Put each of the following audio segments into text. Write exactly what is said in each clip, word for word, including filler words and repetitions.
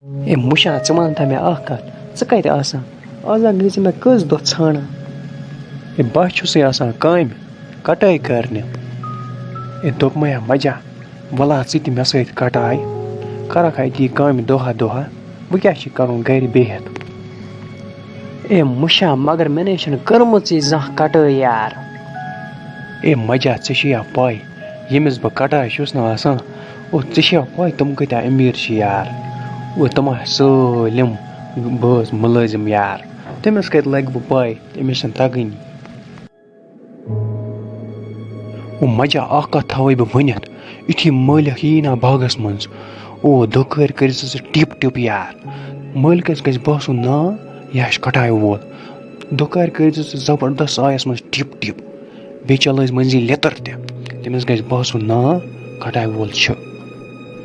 A مُشا، ژٕ وَن تہٕ مےٚ اَکھ کَتھ، ژٕ کَتہِ آسان؟ آز ہا گٔے ژٕ مےٚ کٔژ دۄہ ژھانٛڈان۔ اے بہٕ ہا چھُسٕے آسان کامہِ، کَٹٲے کَرنہِ۔ اے دوٚپمَے ہا مَجا، وَلہٕ ہا ژٕ تہِ مےٚ سۭتۍ کَٹاے، کَرَکھ ہا أتی کامہِ دۄہَہ دۄہَہ، وۄنۍ کیٛاہ چھِ کَرُن گَرِ بِہِتھ؟ اے مُشا، مگر مےٚ نے چھُنہٕ کٔرمٕژٕے زانٛہہ کَٹٲے یار۔ اے مَجا، ژےٚ چھے یا پَے، ییٚمِس بہٕ کَٹاے چھُس نہ آسان، او ژےٚ چھے یا پَے تِم کۭتیٛاہ أمیٖر چھِ یار؟ او تِم آسہِ سٲلِم بٲژ مُلٲزِم یار، تٔمِس کَتہِ لَگہِ وۄنۍ پَے؟ أمِس چھَنہٕ تَگٲنی۔ او مَجا، اَکھ کَتھ تھاوَے بہٕ ؤنِتھ، یُتھُے مٲلِک یی نا باغَس منٛز، او دُکٲرۍ کٔرۍ زِ ژٕ ٹِپ ٹِپ یار۔ مٲلِکَس گژھِ باسُن، نا، یہِ ہا چھُ کَٹایہِ وول۔ دُکارِ کٔرۍ زِ ژٕ زبردست آیَس منٛز ٹِپ ٹِپ۔ بیٚیہِ چلٲیِس مٔنٛزی لیٚتٕر تہِ۔ تٔمِس گژھِ باسُن، نا، کَٹایہِ وول چھُ۔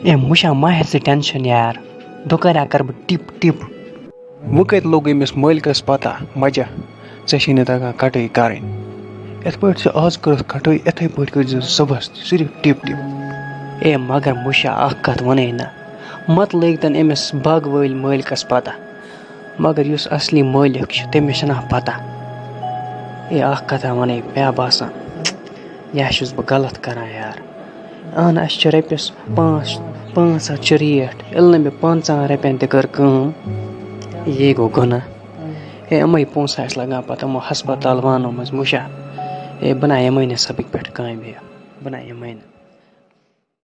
اے مُشا، مہ ہےٚ ژٕ ٹٮ۪نشَن یار، دُکارِ ہا کَرٕ بہٕ ٹِپ ٹِپ۔ وۄنۍ کَتہِ لوٚگ أمِس مٲلِکَس پَتہ، مَجا، ژےٚ چھے نہٕ تَگان کَٹٲے کَرٕنۍ۔ یِتھ پٲٹھۍ ژےٚ آز کٔرٕتھ کَٹٲے، یِتھَے پٲٹھۍ کٔرۍ زِ صُبحَس تہِ صرف ٹِپ ٹِپ۔ اے مگر مُشا، اَکھ کَتھ وَنے نہ، مَتہٕ لٲگۍ تَن أمِس باغہٕ وٲلۍ مٲلِکَس پَتہ۔ مگر یُس اصلی مٲلِک چھُ، تٔمِس چھَنہ پَتہ۔ اے، اَکھ کَتھا وَنے، مےٚ باسان، یہِ ہا چھُس بہٕ غلط کَران یار۔ اَہَن، اَسہِ چھِ رۄپیَس پانٛژھ، پانٛژھ ہَتھ چھِ ریٹ۔ ییٚلہِ نہٕ مےٚ پنٛژاہَن رۄپیَن تہِ کٔر کٲم، یے گوٚو گۄناہ۔ اے، یِمَے پونٛسہٕ آسہِ لَگان پَتہٕ یِمو ہسپتال وانو منٛز مُشا۔ اے، بہٕ نہ یِمَے نہٕ سبٕکۍ پٮ۪ٹھ کامہِ، بہٕ نہ یِمَے نہٕ۔